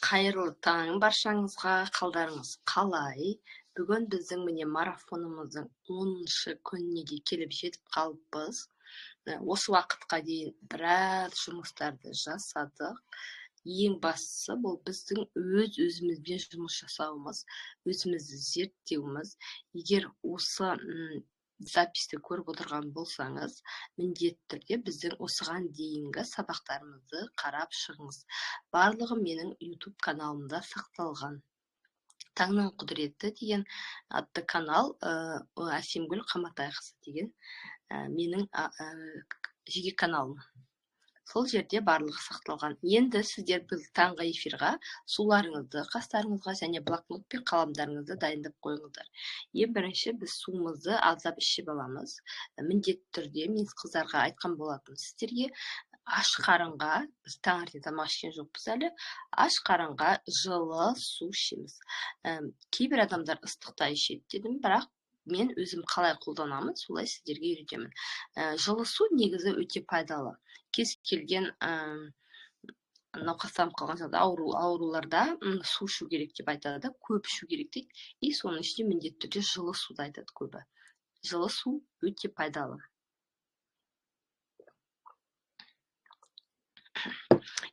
Қайырлы таң баршаңызға, қалдарыңыз қалай? Бүгін біздің міне марафонымыздың 10-шы күніне де келіп жетіп қалыппыз. Осы уақытқа дейін біраз жұмыстарды жасадық. Ең бастысы бұл біздің өз өзімізбен жұмыс жасауымыз, өзімізді зерттеуіміз. Егер осы записьті көріп отырған болсаңыз, міндетті түрде біздің осыған дейінгі сабақтарымызды қарап шығыңыз. Барлығы менің YouTube каналымда сақталған. Таңның құдіреті деген атты канал, Әсемгүл Қаматайқызы деген менің жеке каналым. Сол жерде барлығы сақталған. Енді сіздер біз таңғы эфирға суларыңызды, қастарыңызға және блокнот пен қаламдарыңызды дайындап қойыңыздар. Ең бірінші біз суымызды аздап ішіп аламыз. Міндетті түрде мен қыздарға айтқан болатынмын сіздерге, аш қарынға, біз таңертең тамақ ішкен жоқпыз әлі, аш қарынға жылы су ішеміз. Кейбір адамдар ыстықта ішеді дедім, бірақ мен өзім қалай қолданамын, солай сіздерге үйретемін. Жылы су негізі өте пайдалы. Кез келген науқастанып қалған жағдайда, ауруларда су ішу керек деп айтады, көп ішу керек дейді. И соның ішінде міндетті түрде жылы суды айтады көбі. Жылы су өте пайдалы.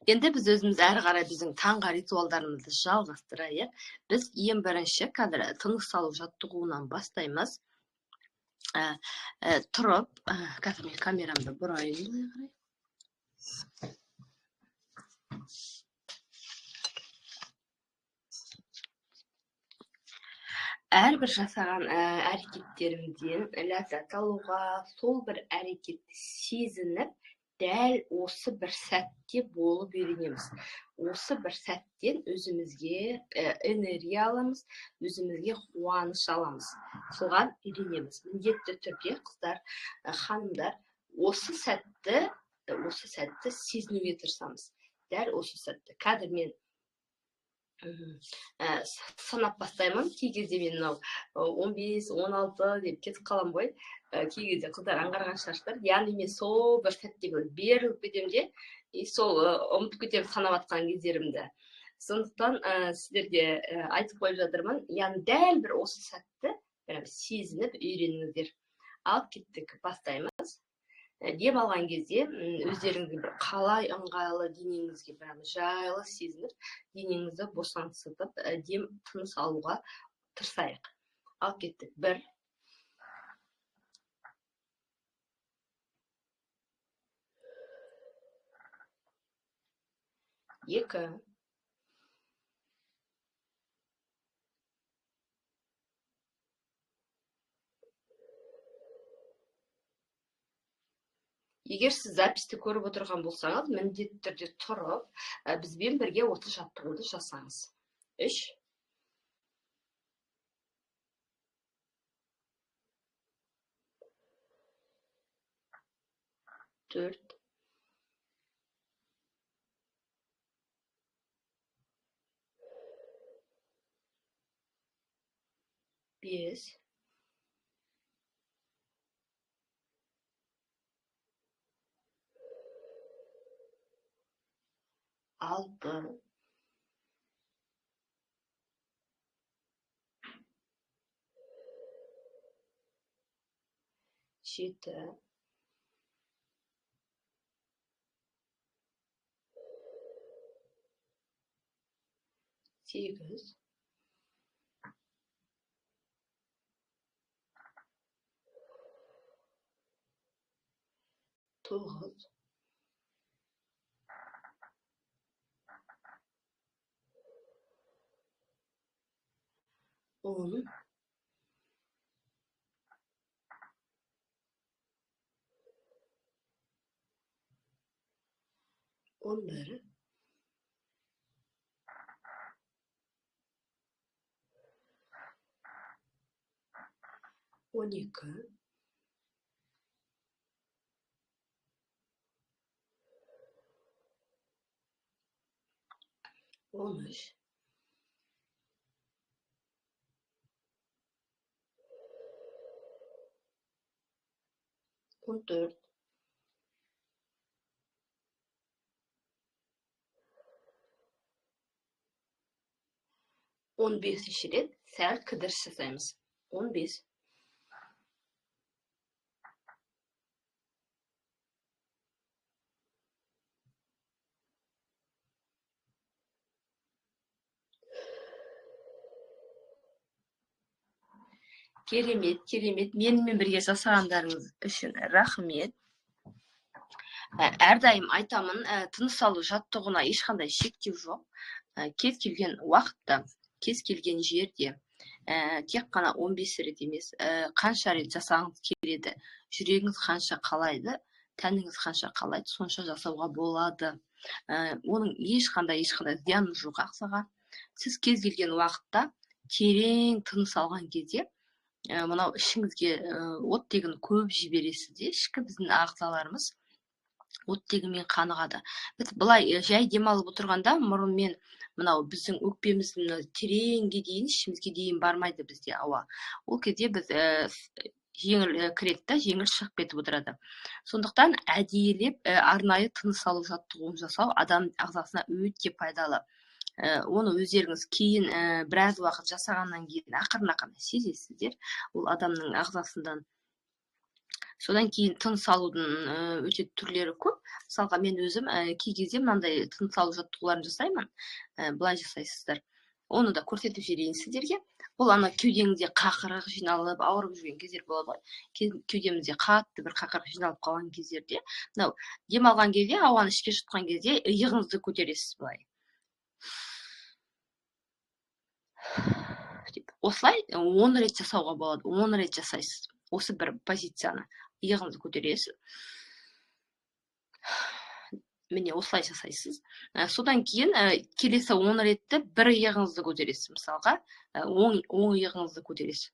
Енді біз өзіміз әрі қарай біздің таңғы ритуалдарымызды жалғастырайық. Біз ең бірінші қазір тыныс алу жаттығуынан бастаймыз. Тұрып, қазір мен камерамды бұрайын былай қарай. Әрбір жасаған әрекеттерімден ләззат алуға, сол бір әрекетті сезініп, дәл осы бір сәтте болып үйренеміз. Осы бір сәттен өзімізге энергия аламыз, өзімізге қуаныш аламыз. Соған үйренеміз. Міндетті түрде қыздар, ханымдар, осы сәтті сезінуге тырысамыз. Дәл осы сәтті. Қазір мен санап бастаймын. Кей кезде мен мынау 15, 16 деп кетіп қалам ғой. Кей кезде қыздар аңғарған шығарсыздар. Яғни мен сол бір сәтте беріліп кетемін де, и сол ұмытып кетемін санап атқан кездерімді. Сондықтан сіздерге айтып қойып жатырмын. Яғни дәл бір осы сәтті прям сезініп үйреніңіздер. Ал кеттік, бастаймыз. Дем алған кезде өздеріңізге бір қалай ыңғайлы, денеңізге прям жайлы сезініп, денеңізді босаңсытып, дем тыныс алуға тырысайық. Ал кеттік. 1 2 Егер сіз записьті көріп отырған болсаңыз, міндетті түрде тұрып, бізбен бірге осы жаттығуды жасаңыз. 3 4 5 6 7 8 9 10 11 12 13 14 15-ші рет сәл кідіріс жасаймыз. 15. Керемет, керемет. Менімен бірге жасағандарыңыз үшін рахмет. Әрдайым айтамын, тыныс алу жаттығуына ешқандай шектеу жоқ. Кез келген уақытта, кез келген жерде, тек қана 15 рет емес, қанша рет жасағыңыз келеді, жүрегіңіз қанша қалайды, тәніңіз қанша қалайды, сонша жасауға болады. Оның ешқандай зияны жоқ ағзаға. Сіз кез келген уақытта терең тыныс алған кезде мынау ішіңізге оттегін көп жібересіз де, ішкі біздің ағзаларымыз оттегімен қанығады. Біз былай жай демалып отырғанда мұрынмен мынау біздің өкпеміздің тереңге дейін, ішімізге дейін бармайды бізде ауа. Ол кезде біз жеңіл кіреді да, жеңіл шығып кетіп отырады. Сондықтан әдейілеп арнайы тыныс алу жаттығуын жасау адам ағзасына өте пайдалы. Оны өздеріңіз кейін біраз уақыт жасағаннан кейін ақырын-ақырын сезесіздер. Ол адамның ағзасынан. Содан кейін тыныс алудың өте түрлері көп. Мысалға мен өзім кей кезде мынандай тыныс алу жаттығуларын жасаймын. Былай жасайсыздар. Оны да көрсетіп жіберейін сіздерге. Бұл ана кеудеңізде қақырық жиналып, ауырып жүрген кездер болады ғой. Кеудемізде қатты бір қақырық жиналып қалған кездерде, мынау дем алған кезде, ауаны ішке жұтқан кезде иығыңызды көтересіз былай. Осылай 10 рет жасауға болады. 10 рет жасайсыз. Осы бір позицияны. Иығыңызды көтересіз. Міне осылай жасайсыз. Содан кейін келесі 10 ретті бір иығыңызды көтересіз. Мысалға, оң иығыңызды көтересіз.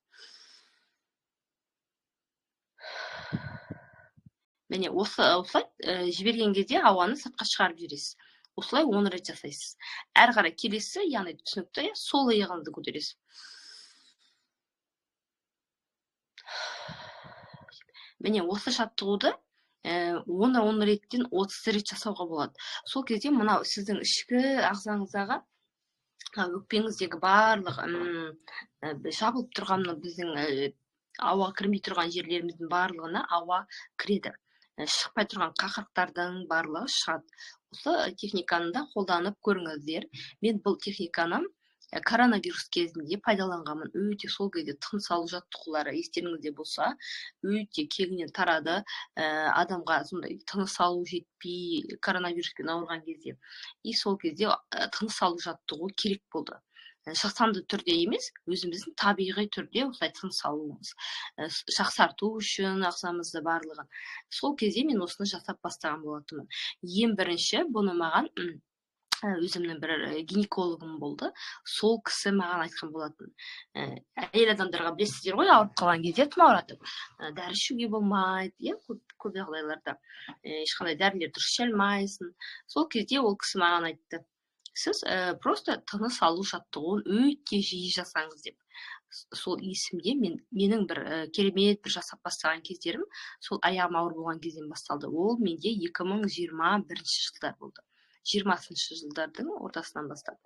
Міне осылай жіберген кезде ауаны сыртқа шығарып жібересіз. Осылай 10 рет жасайсыз. Әрі қарай келесі, яғни түсінікті, сол иығыңызды көтересіз. Міне осы жаттығуды 10 реттен 30 рет жасауға болады. Сол кезде мынау сіздің ішкі ағзаңыздағы, өкпеңіздегі барлық жабылып тұрған біздің ауа кірмей тұрған жерлеріміздің барлығына ауа кіреді. Шықпай тұрған қақырықтардың барлығы шығады. Осы техниканы да қолданып көріңіздер. Мен бұл техниканы коронавирус кезінде пайдаланғанмын. Өте сол кезде тыныс алу жаттығулары естеріңізде болса, өте кеңінен тарады. Адамға сондай тыныс алу жетпей коронавируспен ауырған кезде. И сол кезде тыныс алу жаттығу керек болды. Жасанды түрде емес, өзіміздің табиғи түрде осылай тыныс алуымыз, жақсарту үшін ағзамызды барлығын. Сол кезде мен осыны жасап бастаған болатынмын. Ең бірінші бұны маған өзімнің бір гинекологым болды. Сол кісі маған айтқан болатын. Әйел адамдарға білесіздер ғой, ауырып қалған кезде тұмауратып, дәрі ішуге болмайды, иә, көп жағдайларда ешқандай дәрілер дұрыс іше алмайсың. Сол кезде ол кісі маған айтты: сіз просто тыныс алу жаттығуын өте жиі жасаңыз деп. Сол есімде менің бір керемет бір жасап бастаған кездерім сол аяғым ауыр болған кезден басталды. Ол менде 2021 жылдар болды. 20-шы жылдардың ортасынан бастап.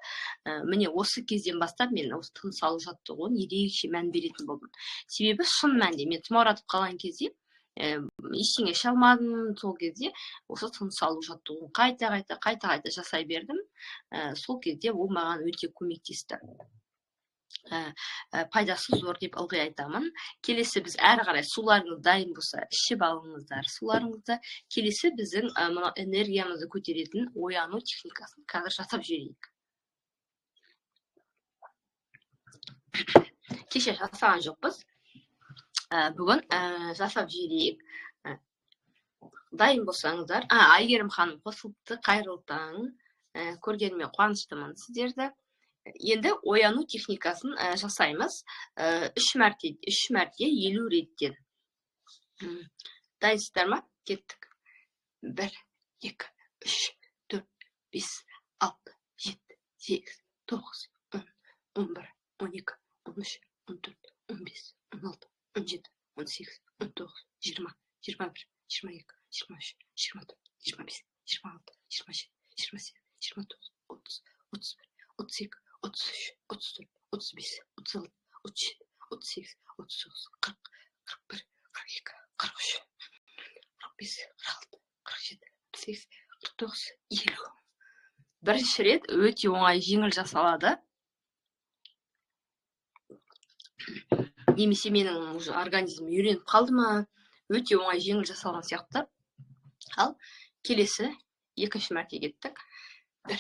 Міне осы кезден бастап мен осы тыныс алу жаттығуын ерекше мән беретін болдым. Себебі шын мәнінде мен тұмауратып қалған кезде ештеңе іше алмадым. Сол кезде осы тыныс алу жаттығуын қайта-қайта жасай бердім. Сол кезде ол маған өте көмектесті. Пайдасы зор деп ылғи айтамын. Келесі біз әрі қарай суларыңыз дайын болса ішіп алыңыздар суларыңызды. Келесі біздің мынау энергиямызды көтеретін ояну техникасын қазір жасап жіберейік. Кеше жасаған жоқпыз. Бүгін жасап жіберейік. Дайын болсаңыздар. Әйгерім ханым қосылыпты, қайырлы таң. Көргеніме қуаныштымын сіздерді. Енді ояну техникасын жасаймыз. 3 мәрте, 3 мәрте 50 реттен. Дайынсыздар ма? Кеттік. 1, 2, 3, 4, 5, 6, 7, 8, 9, 10, 11, 12, 13, 14, 15, 16, 17, 18, 19, 20, 21, 22, 23, 24, 25, 26, 27, 28, 29, 30, 31, 32, 33, 35, 36, 37, 38, 39, 40, 41, 42, 43, 45, 46, 47, 48, 49, 50. Бірінші рет өте оңай, жеңіл жасалады. Немесе менің уже организмім үйреніп қалды ма, өте оңай, жеңіл жасалған сияқты. Ал келесі екінші мәрте кеттік. 1,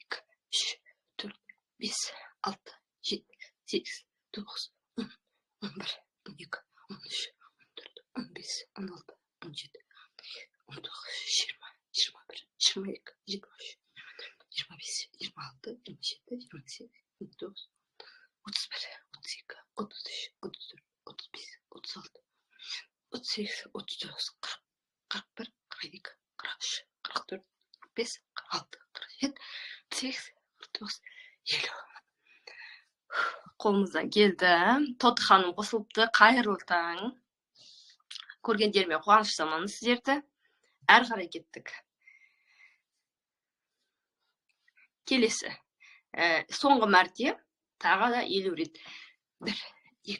2, 3, 4, 5, 6, 7, 8, 9, 10, 11, 12, 13, 14, 15, 16, 17, 19, 20, 21, 22, 23, 25, 26, 27, 28, 29, 31, 32, 33, 34, 35, 36, 38, 39, 40, 41, 42, 43, 44, 45, 46, 47, 48, 49, 50. Қолымыздан келді. Тоты ханым қосылыпты. Қайырлы таң. Көргендеріме қуаныштымын сіздерді. Әрі қарай кеттік. Келесі. Соңғы мәрте тағы да 50 рет. 1, 2,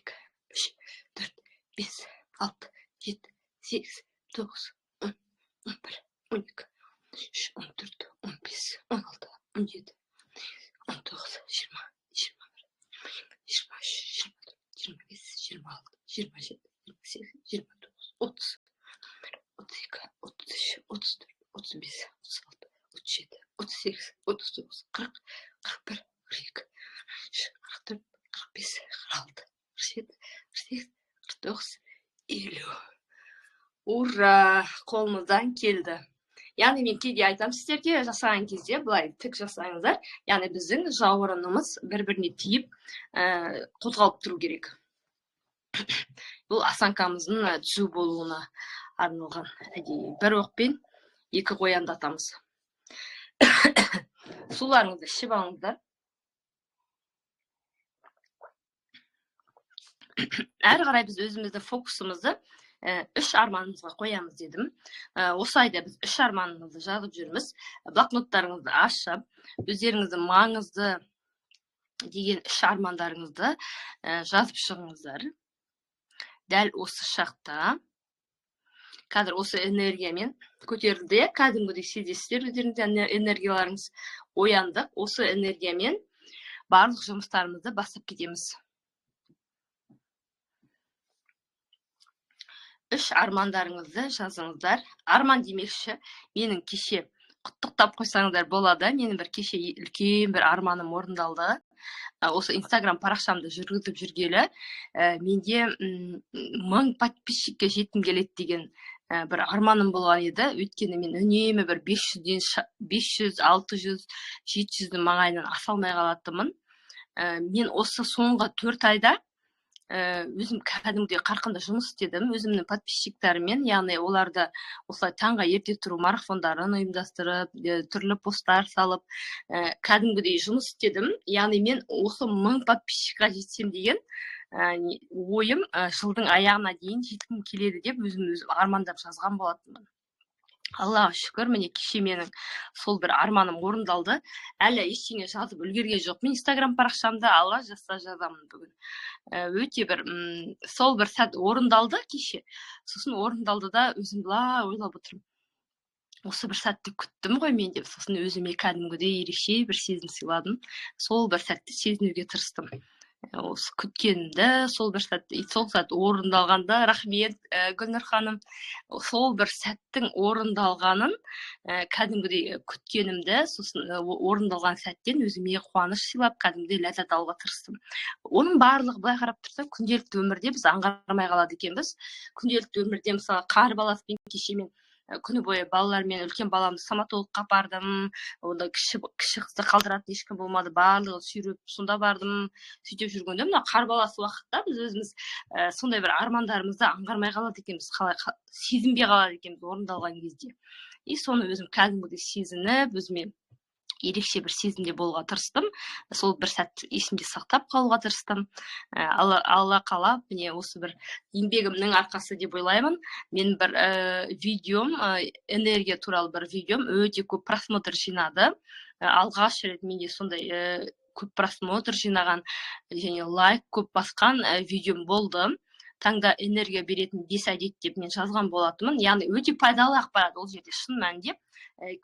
3, 4, 5, 6, 7, 8, 9, 10, 11, 12, 13, 14, 15, 16, 17, 19, 20, 21, 23, 24, 25, 26, 27, 28, 29, 30, 32, 33, 34, 35, 36, 37, 38, 39, 40, 41, 42, 44, 45, 46, 47, 48, 49, 50. Ура! Қолымыздан келді. Яғни мен кейде айтамын сіздерге, жасаған кезде былай тік жасаңыздар, яғни біздің жауырынымыз бір-біріне тиіп, қозғалып тұру керек. Бұл осанкамыздың түзу болуына арналған әдейі. Бір оқпен екі қоянды атамыз. Суларыңызды ішіп алыңыздар. Әрі қарай біз өзіміздің фокусымызды үш арманымызға қоямыз дедім. Осы айда біз үш арманымызды жазып жүрміз. Блокноттарыңызды ашып, өздеріңіздің маңызды деген үш армандарыңызды жазып шығыңыздар. Дәл осы шақта қазір осы энергиямен көтерілді, кәдімгідей сезесіздер өздеріңіздің энергияларыңыз ояндық. Осы энергиямен барлық жұмыстарымызды бастап кетеміз. Үш армандарыңызды жазыңыздар. Арман демекші, менің кеше құттықтап қойсаңыздар болады. Менің бір кеше үлкен бір арманым орындалды. Осы Инстаграм парақшамды жүргізіп жүргелі, менде 1000 подписчикке жеткім келеді деген бір арманым болған еді. Өйткені мен үнемі бір 500, 600, 700-дің маңайынан аса алмай қалатынмын. Мен осы соңғы 4 айда өзім кәдімгідей қарқынды жұмыс істедім өзімнің подписчиктеріммен, яғни оларды осылай таңға ерте тұру марафондарын ұйымдастырып, түрлі посттар салып, кәдімгідей жұмыс істедім. Яғни мен осы 1000 подписчикқа жетсем деген ойым жылдың аяғына дейін жеткім келеді деп өзім өзім армандап жазған болатынмын. Аллаға шүкір, міне кеше менің сол бір арманым орындалды. Әлі ештеңе жазып үлгерген жоқпын Инстаграм парақшамда, Алла жазса жазамын бүгін. Өте бір сол бір сәт орындалды кеше. Сосын орындалды да өзім былай ойлап отырмын. Осы бір сәтті күттім ғой мен деп. Сосын өзіме кәдімгідей ерекше бір сезім сыйладым. Сол бір сәтті сезінуге тырыстым. Осы күткенімді, сол бір сәт, сол сәт орындалғанда, рахмет, Гүлнұр ханым, сол бір сәттің орындалғанын, кәдімгідей күткенімді, сосын орындалған сәттен өзіме қуаныш сыйлап, кәдімгідей ләззат алуға тырыстым. Оның барлығы былай қарап тұрсақ, күнделікті өмірде біз аңғармай қалады екенбіз. Күнделікті өмірде мысалы қар баласымен кеше мен күні бойы балалармен үлкен баламды стоматологқа апардым, онда кіші қызды қалдыратын ешкім болмады, барлығын сүйреп сонда бардым. Сөйтіп жүргенде мына қар баласы уақытта біз өзіміз сондай бір армандарымызды аңғармай қалады екенбіз, қалай сезінбей қалады екенбіз орындалған кезде. И соны өзім кәдімгідей сезініп, өзіме ерекше бір сезімде болуға тырыстым. Сол бір сәт есімде сақтап қалуға тырыстым. Алла қалап, міне осы бір еңбегімнің арқасы деп ойлаймын. Мен бір видеом, энергия туралы бір видеом өте көп просмотр жинады. Алғаш рет менде сондай көп просмотр жинаған және лайк көп басқан видеом болды. Таңда энергия беретін 5 әдет деп мен жазған болатынмын. Яғни өте пайдалы ақпарат ол жерде шын мәнінде.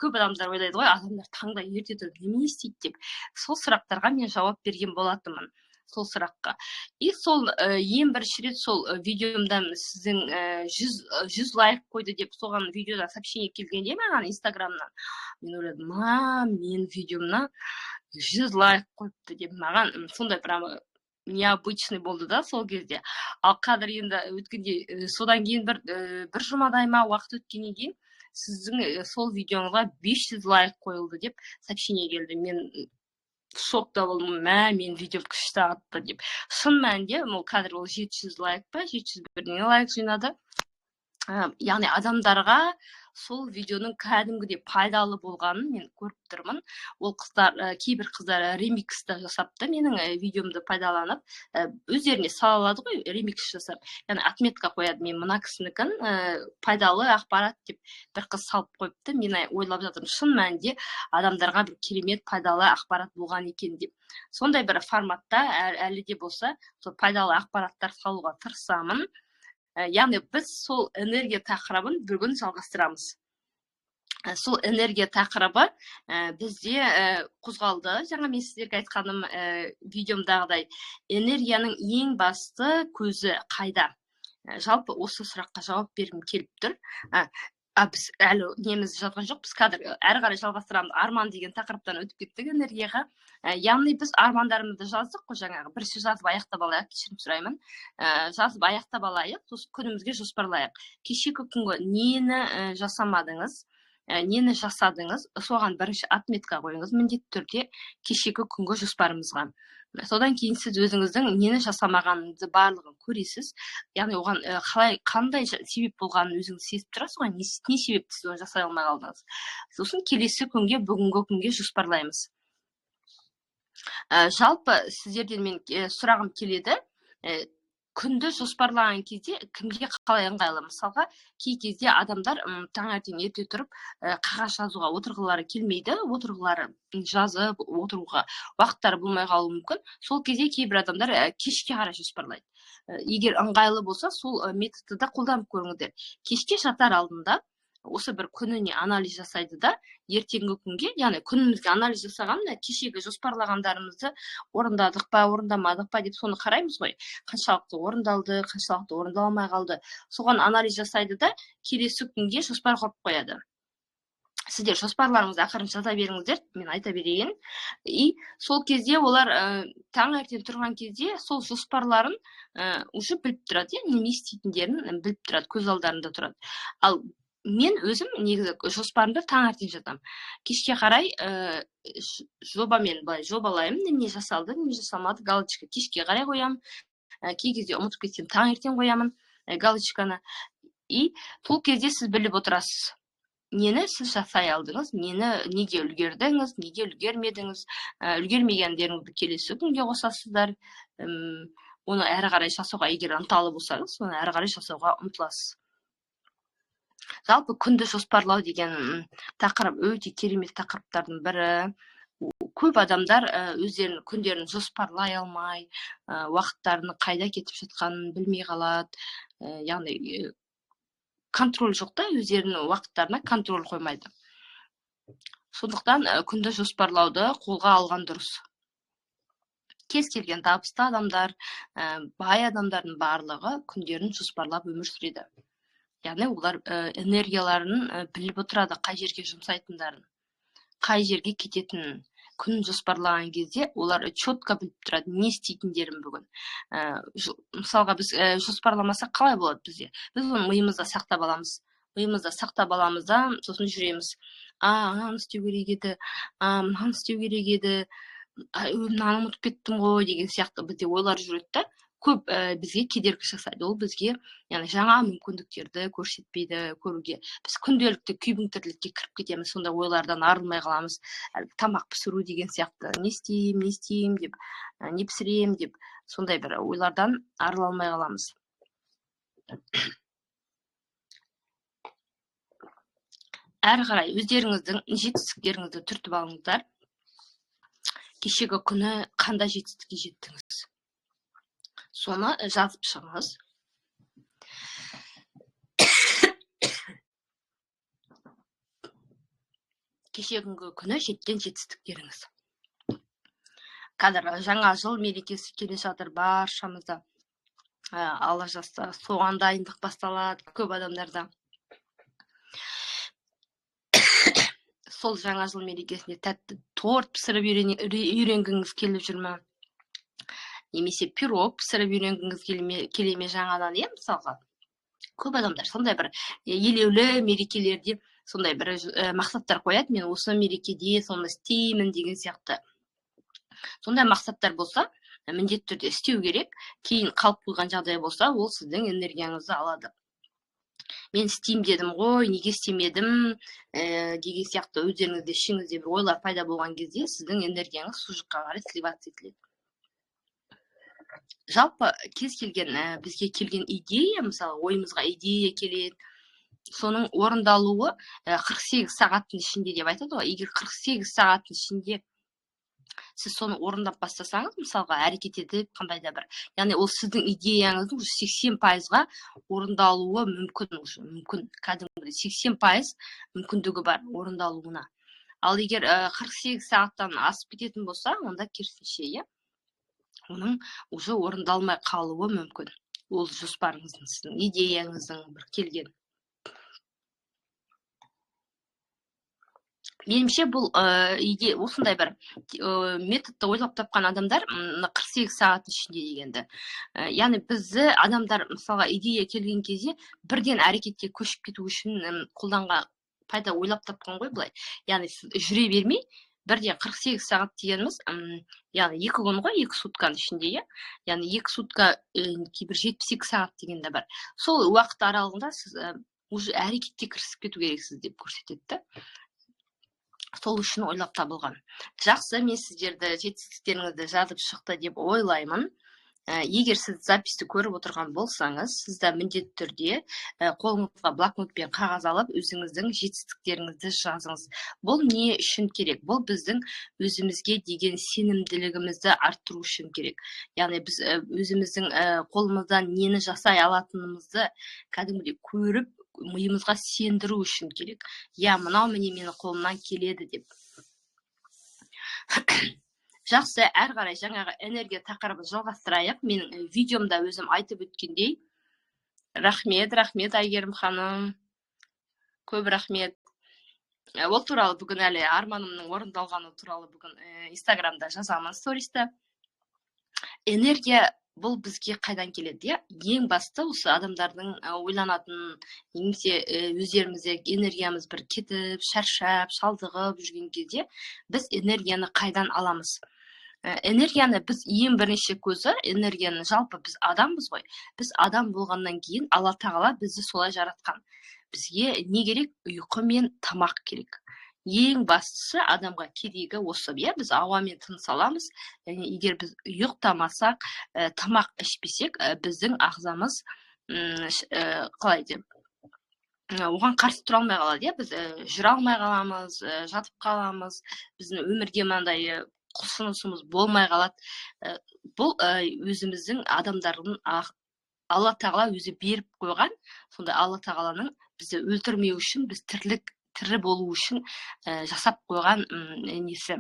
Көп адамдар ойлайды ғой, адамдар таңда ерте тұрып немене істейді деп. Сол сұрақтарға мен жауап берген болатынмын. Сол сұраққа. И сол ең бірінші рет сол видеомдан сіздің 100 лайк қойды деп соған видеода сообщение келгенде маған Инстаграмнан, мен ойладым, менің видеомнан 100 лайк қойыпты деп, маған сондай прямо необычный болды да сол кезде. Ал қазір енді өткенде, содан кейін бір жұмадай ма уақыт өткеннен кейін сіздің сол видеоңызға 500 лайк қойылды деп сообщение келді. Мен шокта болдым, менің видеом күшті атты деп. Шын мәнінде ол қазір ол 700 лайк па, 700 бірдеңе лайк жинады. Яғни адамдарға сол видеоның кәдімгідей пайдалы болғанын мен көріп тұрмын. Ол қыздар, кейбір қыздар ремикс та жасапты менің видеомды пайдаланып, өздеріне сала алады ғой ремикс жасап. Яғни отметка қояды, мен мына кісінікін пайдалы ақпарат деп бір қыз салып қойыпты. Мен ойлап жатырмын, шын мәнінде адамдарға бір керемет пайдалы ақпарат болған екен деп. Сондай бір форматта әлі де болса сол пайдалы ақпараттар салуға тырысамын. Яғни біз сол энергия тақырыбын бүгін жалғастырамыз. Сол энергия тақырыбы бізде қозғалды. Жаңа мен сіздерге айтқаным видеомдағыдай, энергияның ең басты көзі қайда? Жалпы осы сұраққа жауап бергім келіп тұр. Біз әлі неміз жазған жоқпыз, қазір әрі қарай жалғастырамыз. Арман деген тақырыптан өтіп кеттік энергияға. Яғни біз армандарымызды жаздық қой жаңағы. Бірінші жазып аяқтап алайық, кешірім сұраймын. Жазып аяқтап алайық, сосын күнімізге жоспарлайық. Кешегі күнгі нені жасамадыңыз, нені жасадыңыз, соған бірінші отметка қойыңыз міндетті түрде кешегі күнгі жоспарымызға. Содан кейін сіз өзіңіздің нені жасамағаныңызды барлығын көресіз. Яғни оған қалай, қандай себеп болғанын өзіңіз сезіп тұрасыз ғой, не себепті сіз оны жасай алмай қалдыңыз. Сосын келесі күнге, бүгінгі күнге жоспарлаймыз. Жалпы сіздерден мен сұрағым келеді. Күнді жоспарлаған кезде кімге қалай ыңғайлы? Мысалға, кей кезде адамдар таңертең ерте тұрып қағаз жазуға отырғылары келмейді, отырғылары жазып отыруға уақыттары болмай қалуы мүмкін. Сол кезде кейбір адамдар кешке қарай жоспарлайды. Егер ыңғайлы болса, сол методты да қолданып көріңіздер. Кешке жатар алдында осы бір күніне анализ жасайды да, ертеңгі күнге, яғни күнімізге анализ жасағанда кешегі жоспарлағандарымызды орындадық па, орындамадық па деп соны қараймыз ғой. Қаншалықты орындалды, қаншалықты орындалмай қалды. Соған анализ жасайды да, келесі күнге жоспар құрып қояды. Сіздер жоспарларыңызды ақырын жаза беріңіздер, мен айта берейін. И сол кезде олар таңертең тұрған кезде сол жоспарларын уже біліп тұрады, не істейтіндерін біліп тұрады, көз алдарында тұрады. Ал мен өзім негізі жоспарымды таңертең жатам. Кешке қарай жобамен былай жобалаймын, не жасалды, не жасалмады, галочка кешке қарай қоямын. Кей кезде ұмытып кетсем таңертең қоямын галочканы. И сол кезде сіз біліп отырасыз, нені сіз жасай алдыңыз, неге үлгердіңіз, неге үлгермедіңіз, үлгермегендеріңізді келесі күнге қосасыздар. Оны әрі қарай жасауға егер ынталы болсаңыз, оны әрі қарай жасауға ұмтыласыз. Жалпы күнді жоспарлау деген тақырып өте керемет тақырыптардың бірі. Көп адамдар өздерінің күндерін жоспарлай алмай, уақыттарының қайда кетіп жатқанын білмей қалады. Яғни контроль жоқ та, өздерінің уақыттарына контроль қоймайды. Сондықтан күнді жоспарлауды қолға алған дұрыс. Кез келген табысты адамдар, бай адамдардың барлығы күндерін жоспарлап өмір сүреді. Яғни олар энергияларын біліп отырады, қай жерге жұмсайтындарын, қай жерге кететінін. Күн жоспарлаған кезде олар четко біліп тұрады, не істейтіндерін бүгін. Мысалға біз жоспарламасақ қалай болады бізде? Біз оны миымызда сақтап аламыз. Миымызда сақтап аламыз да, сосын жүреміз. Ананы істеу керек еді, мынаны істеу керек еді, мынаны ұмытып кеттім ғой деген сияқты бізде ойлар жүреді да. Көп бізге кедергі жасайды. Ол бізге, яғни жаңа мүмкіндіктерді көрсетпейді көруге. Біз күнделікті күйбең тірлікке кіріп кетеміз, сондай ойлардан арылмай қаламыз. Әлгі тамақ пісіру деген сияқты, не істеймін, не істеймін деп, не пісіремін деп, сондай бір ойлардан арыла алмай қаламыз. Әрі қарай өздеріңіздің жетістіктеріңізді түртіп алыңыздар. Кешегі күні қандай жетістікке жеттіңіз? Соны жазып шығыңыз. Кешегі күні жеткен жетістіктеріңіз. Қазір жаңа жыл мерекесі келе жатыр баршамызда. Алла жазса, соған дайындық басталады көп адамдарда. Сол жаңа жыл мерекесінде тәтті торт пісіріп үйренгіңіз келіп жүр ме? Немесе пирог пісіріп үйренгіңіз келе ме жаңадан, иә, мысалға? Көп адамдар сондай бір елеулі мерекелерде сондай бір мақсаттар қояды, мен осы мерекеде соны істеймін деген сияқты. Сондай мақсаттар болса, міндетті түрде істеу керек. Кейін қалып қойған жағдай болса, ол сіздің энергияңызды алады. Мен істеймін дедім ғой, неге істемедім деген сияқты өздеріңізде ішіңізде бір ойлар пайда болған кезде сіздің энергияңыз сол жаққа қарай сливаться етіледі. Жалпы кез келген бізге келген идея, мысалы ойымызға идея келеді, соның орындалуы 48 сағаттың ішінде деп айтады ғой. Егер 48 сағаттың ішінде сіз соны орындап бастасаңыз, мысалға әрекет етіп қандай да бір, яғни ол сіздің идеяңыздың уже 80%-ға орындалуы мүмкін, уже мүмкін, кәдімгідей 80% мүмкіндігі бар орындалуына. Ал егер 48 сағаттан асып кететін болса, онда керісінше, иә, оның уже орындалмай қалуы мүмкін. Ол жоспарыңыздың, сіздің идеяңыздың бір келген. Меніңше бұл идея, осындай бір методты ойлап тапқан адамдар 48 сағат ішінде дегенді. Яғни бізді адамдар мысалға идея келген кезде бірден әрекетке көшіп кету үшін қолданған пайда ойлап тапқан ғой былай. Яғни сіз жүре бермей бірден 48 сағат дегеніміз, яғни 2 күн ғой, 2 сутканың ішінде, иә? Яғни 2 сутка, кейбір 72 сағат деген де бар. Сол уақыт аралығында сіз уже әрекетке кірісіп кету керексіз деп көрсетеді да. Сол үшін ойлап табылған. Жақсы, мен сіздерді жетістіктеріңізді жазып шықты деп ойлаймын. Егер сіз записті көріп отырған болсаңыз, сіз де міндетті түрде қолыңызға блокнот пен қағаз алып, өзіңіздің жетістіктеріңізді жазыңыз. Бұл не үшін керек? Бұл біздің өзімізге деген сенімділігімізді арттыру үшін керек. Яғни біз өзіміздің қолымыздан нені жасай алатынымызды кәдімгідей көріп, миымызға сендіру үшін керек. Я, мынау міне менің қолымнан келеді деп. Жақсы, әрі қарай жаңағы энергия тақырыбын жалғастырайық. Менің видеомда өзім айтып өткендей. Рахмет, рахмет Әйгерім ханым. Көп рахмет. Ол туралы бүгін әлі арманымның орындалғаны туралы бүгін Инстаграмда жазамын стористі. Энергия бұл бізге қайдан келеді, иә? Ең басты осы адамдардың ойланатын, немесе өздерімізде энергиямыз бір кетіп, шаршап, шалдығып жүрген кезде біз энергияны қайдан аламыз? Энергияны біз ең бірінші көзі, энергияны жалпы біз адамбыз ғой. Біз адам болғаннан кейін Алла Тағала бізді солай жаратқан. Бізге не керек? Ұйқы мен тамақ керек. Ең бастысы адамға керегі осы, иә? Біз ауамен тыныс аламыз, яғни егер біз ұйықтамасақ, тамақ ішпесек, біздің ағзамыз, қалай деп, оған қарсы тұра алмай қалады, иә? Біз жүре алмай қаламыз, жатып қаламыз, біздің өмірге мынандай құлшынысымыз болмай қалады. Бұл өзіміздің адамдардың Алла Тағала өзі беріп қойған, сондай Алла Тағаланың бізді өлтірмеу үшін, біз тірі болу үшін жасап қойған несі.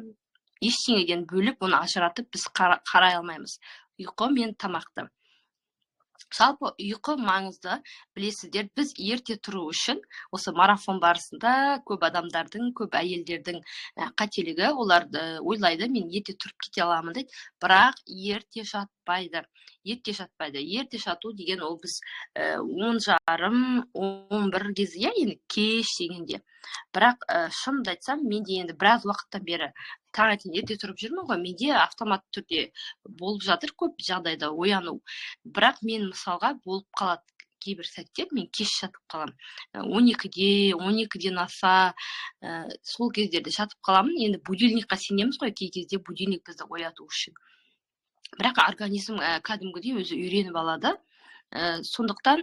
Ештеңеден бөліп, оны ажыратып біз қарай алмаймыз. Ұйқы мен тамақты. Жалпы ұйқы маңызды, білесіздер, біз ерте тұру үшін осы марафон барысында көп адамдардың, көп әйелдердің қателігі, оларды ойлайды, мен ерте тұрып кете аламын дейді, бірақ ерте жатпайды. Ерте жатпайды. Ерте жату деген ол біз 10:30, 11 кезде, иә, енді кеш дегенде. Бірақ шынымды айтсам, мен де енді біраз уақыттан бері таңертең ерте тұрып жүрмін ғой, менде автоматты түрде болып жатыр көп жағдайда ояну. Бірақ мен мысалға болып қалады кейбір сәттер, мен кеш жатып қаламын. 12-де, 12-ден аса, сол кездерде жатып қаламын. Енді будильникқа сенеміз ғой, кей кезде будильник бізді ояту үшін. Бірақ организм кәдімгідей өзі үйреніп алады. Сондықтан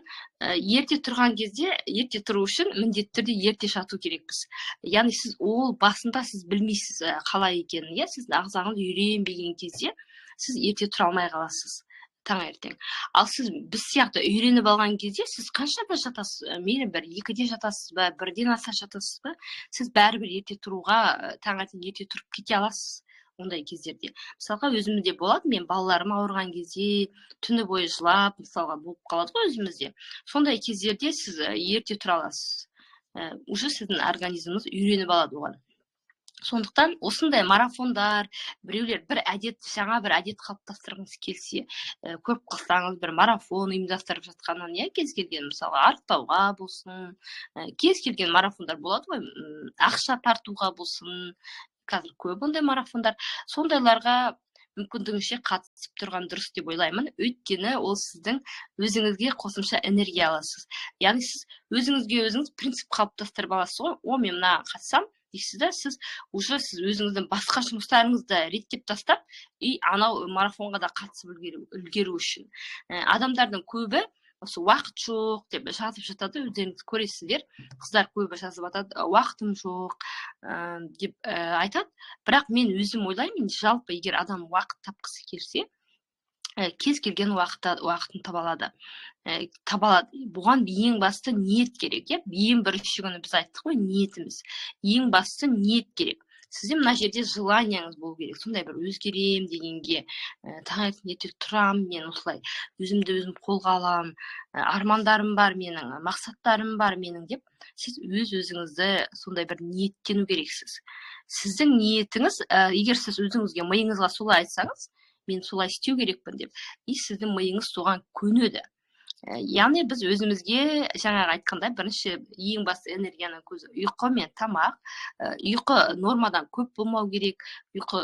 ерте тұрған кезде, ерте тұру үшін міндетті түрде ерте жату керекпіз. Яғни сіз ол басында сіз білмейсіз қалай екенін, иә, сіздің ағзаңыз үйренбеген кезде сіз ерте тұра алмай қаласыз таңертең. Ал сіз біз сияқты үйреніп алған кезде сіз қаншада жатасыз, мейлі бір 2-де жатасыз ба, 1-ден аса жатасыз ба, сіз бәрібір ерте тұруға, таңертең ерте тұрып кете аласыз ондай кездерде. Мысалға, өзімде болады, мен балаларым ауырған кезде түні бойы жылап, мысалға, болып қалады ғой өзімізде. Сондай кездерде сіз ерте тұра аласыз. Уже сіздің организміңіз үйреніп алады оған. Сондықтан осындай марафондар, біреулер бір әдет, жаңа бір әдет қалыптастырғыңыз келсе, көріп қалсаңыз бір марафон ұйымдастырып жатқанын, иә, кез келген, мысалға, арықтауға болсын, кез келген марафондар болады ғой, ақша тартуға болсын, қазір көп ондай марафондар. Сондайларға мүмкіндігінше қатысып тұрған дұрыс деп ойлаймын, өйткені ол сіздің өзіңізге қосымша энергия аласыз. Яғни сіз өзіңізге өзіңіз принцип қалыптастырып аласыз ғой, о, мен мына қатысам дейсіз да, сіз уже сіз өзіңіздің басқа жұмыстарыңызды реттеп тастап, и анау марафонға да қатысып үлгеру үшін. Адамдардың көбі осы уақыт жоқ деп жазып жатады, өздеріңіз көресіздер, қыздар көбі жазып жатады, уақытым жоқ деп айтады. Бірақ мен өзім ойлаймын, жалпы егер адам уақыт тапқысы келсе, кез келген уақытын таба алады. Таба алады. Бұған ең басты ниет керек, иә? Ең бірінші күні біз айттық қой, ниетіміз. Ең бастысы ниет керек. Сізде мына жерде желанияңыз болу керек. Сондай бір өзгерем дегенге, таңертең ерте тұрамын мен осылай, өзімді өзім қолға аламын, армандарым бар менің, мақсаттарым бар менің деп сіз өз өзіңізді сондай бір ниеттену керексіз. Сіздің ниетіңіз, егер сіз өзіңізге, миыңызға солай айтсаңыз, мен солай істеу керекпін деп, и сіздің миыңыз соған көнеді. Яғни біз өзімізге жаңағы айтқандай бірінші ең басты энергияның көзі ұйқы мен тамақ. Ұйқы нормадан көп болмау керек, ұйқы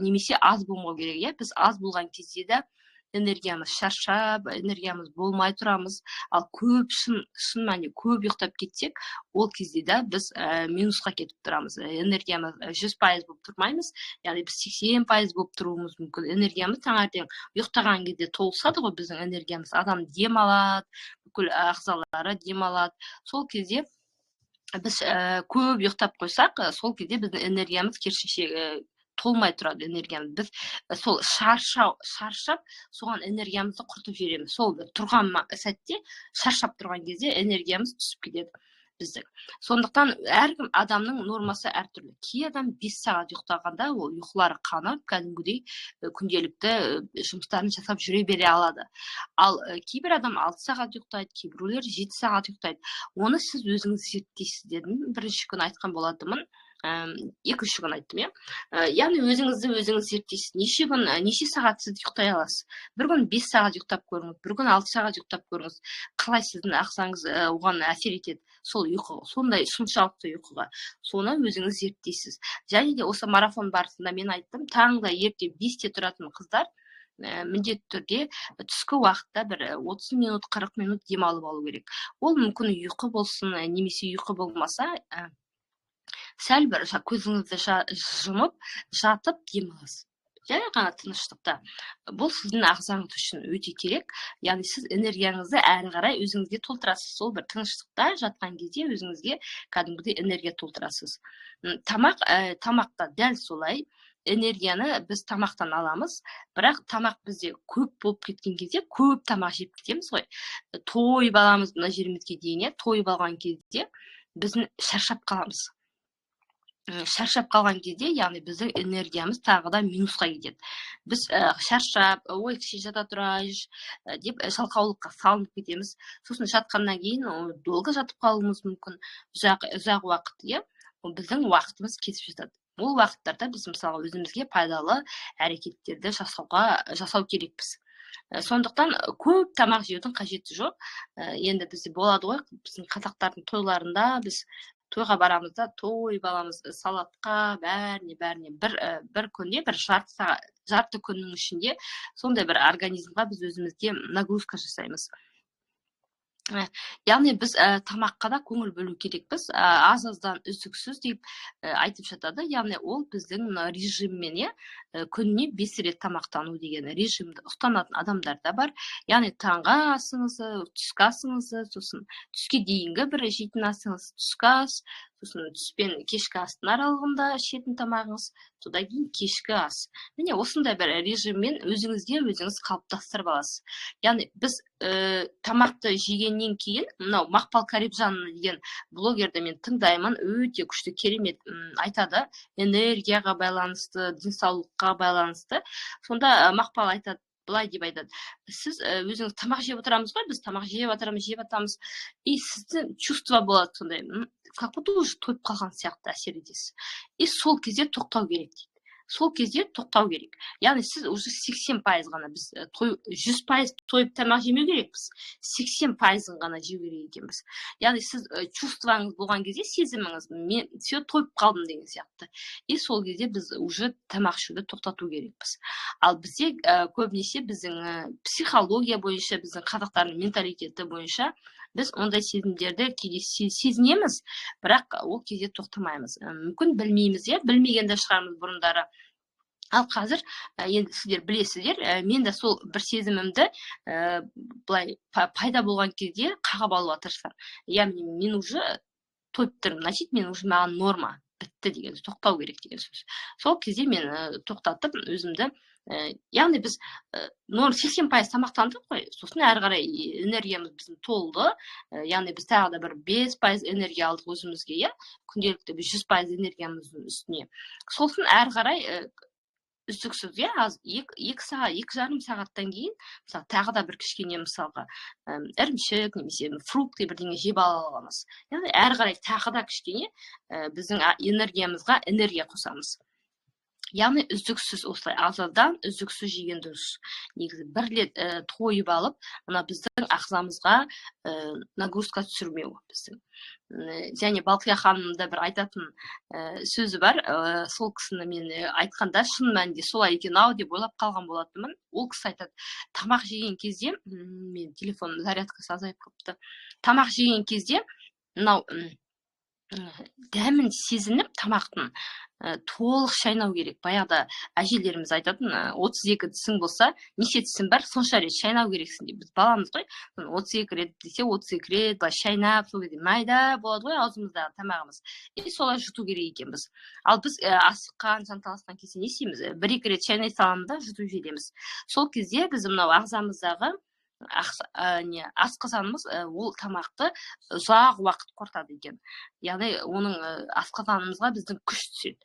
немесе аз болмау керек, иә. Біз аз болған кезде де энергиямыз шаршап, энергиямыз болмай тұрамыз. Ал көп, шын мәнінде көп ұйықтап кетсек, ол кезде де біз минусқа кетіп тұрамыз. Энергиямыз 100% болып тұрмаймыз, яғни біз 80% болып тұруымыз мүмкін. Энергиямыз таңертең ұйықтаған кезде толысады ғой біздің энергиямыз. Адам демалады, бүкіл ағзалары демалады. Сол кезде біз көп ұйықтап қойсақ, сол кезде біздің энергиямыз керісінше толмай тұрады энергиямыз. Біз сол шаршап, соған энергиямызды құртып жібереміз. Сол бір тұрған сәтте, шаршап тұрған кезде энергиямыз түсіп кетеді біздің. Сондықтан әркім адамның нормасы әртүрлі. Кей адам 5 сағат ұйықтағанда ол ұйқылары қанып, кәдімгідей күнделікті жұмыстарын жасап жүре бере алады. Ал кейбір адам 6 сағат ұйықтайды, кейбіреулер 7 сағат ұйықтайды. Оны сіз өзіңіз зерттейсіз дедім. Бірінші күні айтқан болатынмын. Екінші күн айттым, иә. Яғни өзіңізді өзіңіз зерттейсіз. Неше күн, неше сағат сіз ұйықтай аласыз? Бір күн 5 сағат ұйықтап көріңіз, бір күн 6 сағат ұйықтап көріңіз. Қалай сіздің ағзаңыз оған әсер етеді? Сол ұйқы, сондай соншалықты ұйқыға. Соны өзіңіз зерттейсіз. Және де осы марафон барысында мен айттым, таңда ерте 5-те тұратын қыздар міндетті түрде түскі уақытта бір 30 минут, 40 минут демалып алу керек. Ол мүмкін ұйқы болсын, немесе ұйқы болмаса, сәл бір көзіңізді жұмып, жатып демаласыз. Жай ғана тыныштықта. Бұл сіздің ағзаңыз үшін өте керек. Яғни сіз энергияңызды әрі қарай өзіңізге толтырасыз. Сол бір тыныштықта жатқан кезде өзіңізге кәдімгідей энергия толтырасыз. Тамақта дәл солай. Энергияны біз тамақтан аламыз, бірақ тамақ бізде көп болып кеткен кезде көп тамақ жеп кетеміз ғой. Тойып аламыз мына жерімізге дейін, иә, тойып алған кезде біздің шаршап қаламыз. Шаршап қалған кезде, яғни біздің энергиямыз тағы да минусқа кетеді. Біз шаршап, ой, кеше жата тұрайыншы деп жалқаулыққа салынып кетеміз. Сосын жатқаннан кейін, долго жатып қалуымыз мүмкін, ұзақ уақыт, иә, ол біздің уақытымыз кетіп жатады. Ол уақыттарда біз мысалы өзімізге пайдалы әрекеттерді жасау керекпіз. Сондықтан көп тамақ жеудің қажеті жоқ. Енді бізде болады ғой, біздің қазақтардың тойларында біз тойға барамыз да, тойып аламыз, салатқа, бәріне, бәріне. Бір күнде, бір жарты сағат, жарты күннің ішінде сондай бір организмға біз өзімізге нагрузка жасаймыз. Яғни біз тамаққа да көңіл бөлу керекпіз, аз аздан үздіксіз деп айтып жатады. Яғни ол біздің мына режиммен, иә, күніне 5 рет тамақтану деген режимді ұстанатын адамдар да бар. Яғни таңғы асыңызды, түскі асыңызды, сосын түске дейінгі бір жейтін асыңыз, түскі ас, сосын түс пен кешкі астың аралығында ішетін тамағыңыз, содан кейін кешкі ас. Міне, осындай бір режиммен өзіңізге өзіңіз қалыптастырып аласыз. Яғни біз тамақты жегеннен кейін, мынау Мақпал Карибжан деген блогерді мен тыңдаймын, өте күшті, керемет айтады, энергияға байланысты, денсаулыққа байланысты. Сонда Мақпал айтады, былай деп айтады: сіз өзіңіз тамақ жеп отырамыз ғой, біз тамақ жеп жатырамыз, жеп жатамыз, и сізде чувство болады сондай, как будто уже тойып қалған сияқты әсер етесіз, и сол кезде тоқтау керек дейді. Сол кезде тоқтау керек. Яғни сіз уже 80% ғана, біз той 100% тойып тамақ жемеу керекпіз, 80%-ын ғана жеу керек екенбіз. Яғни сіз чувствоңыз болған кезде, сезіміңіз, мен все, тойып қалдым деген сияқты, и сол кезде біз уже тамақ ішуді тоқтату керекпіз. Ал бізде көбінесе біздің психология бойынша, біздің қазақтардың менталитеті бойынша біз ондай сезімдерді кейде сезінеміз, бірақ ол кезде тоқтамаймыз. Мүмкін, білмейміз, иә, білмеген де шығармыз бұрындары. Ал қазір енді сіздер білесіздер, мен де сол бір сезімімді былай пайда болған кезде қағып алуға тырысамын. Яғни мен уже тойып тұрмын, значит, мен уже, маған норма бітті деген, тоқтау керек деген сөз. Сол кезде мен тоқтатып өзімді, яғни біз норм 80% тамақтандық қой, сосын әрі қарай энергиямыз біздің толды, яғни біз тағы да бір 5% энергия алдық өзімізге, иә, күнделікті біз 100% энергиямыздың үстіне. Сосын әрі қарай үздіксіз, иә, аз 2 сағат, 2,5 сағаттан кейін, мысалы, тағы да бір кішкене, мысалға, ірімшік немесе фрукты, бірдеңе жеп ала аламыз. Яғни әрі қарай тағы да кішкене біздің энергиямызға энергия қосамыз. Яғни үздіксіз осылай аз аздан үздіксіз жеген дұрыс. Негізі бір рет тойып алып, мына біздің ағзамызға нагрузка түсірмеу біздің. Және Балқия ханымның да бір айтатын сөзі бар, сол кісіні мен айтқанда, шын мәнінде солай екен ау деп ойлап қалған болатынмын. Ол кісі айтады, тамақ жеген кезде, мен телефонның зарядкасы азайып қалыпты, тамақ жеген кезде мынау дәмін сезініп тамақтың, толық шайнау керек. Баяғыда әжелеріміз айтатын: 32 тісің болса, неше тісің бар, сонша рет шайнау керексің деп. Біз баламыз ғой, 32 рет десе, 32 рет былай шайнап, сол кезде майда болады ғой аузымыздағы тамағымыз, и солай жұту керек екенбіз. Ал біз асыққан, жанталасқан кезде не істейміз? Бір екі рет шайнай саламыз да, жұтып жібереміз. Сол кезде біз мынау ағзамыздағы не, асқазанымыз ол тамақты ұзақ уақыт қорытады екен. Яғни оның асқазанымызға біздің күш түседі.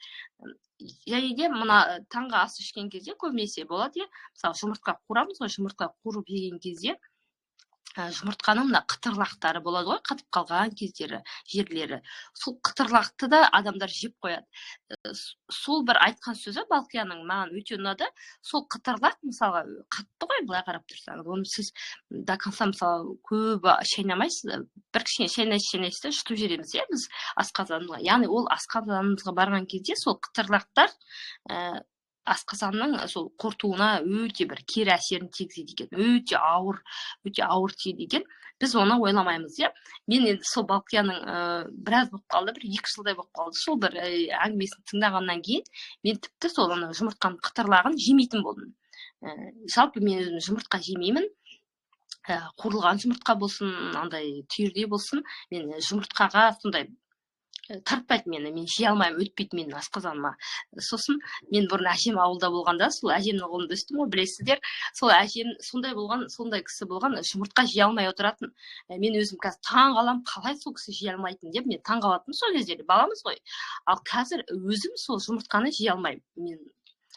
Және де мына таңғы ас ішкен кезде көбінесе болады, иә, мысалы, жұмыртқа қуырамыз ғой, жұмыртқа қуырып жеген кезде жұмыртқаның мына қытырлақтары болады ғой, қатып қалған кездері, жерлері, сол қытырлақты да адамдар жеп қояды. Сол бір айтқан сөзі Балқияның маған өте ұнады. Сол қытырлақ, мысалға, қатты ғой, былай қарап тұрсаңыз, оны сіз до конца, мысалы, көп шайнамайсыз, бір кішкене шайнайсыз, шайнайсыз да, жұтып жібереміз, иә, біз асқазанға. Яғни ол асқазанымызға барған кезде сол қытырлақтар асқазанның сол қорытуына өте бір кері әсерін тигізеді екен, өте ауыр, өте ауыр тиеді екен. Біз оны ойламаймыз, иә. Мен енді сол Балқияның біраз болып қалды, бір 2 жылдай болып қалды, сол бір әңгімесін тыңдағаннан кейін мен тіпті сол ана жұмыртқаның қытырлағын жемейтін болдым. Жалпы мен өзім жұмыртқа жемеймін, қуырылған жұмыртқа болсын, андай түйірдей болсын, мен жұмыртқаға сондай тартпайды мені, мен жей алмаймын, өтпейді менің асқазаныма. Сосын мен бұрын әжем ауылда болғанда, сол әжемнің қолында өстім ғой, білесіздер. Сол әжем сондай болған, сондай кісі болған, жұмыртқа жей алмай отыратын. Мен өзім қазір таң қаламын, қалай сол кісі жей алмайтын деп мен таң қалатынмын сол кездері, баламыз ғой. Ал қазір өзім сол жұмыртқаны жей алмаймын. Мен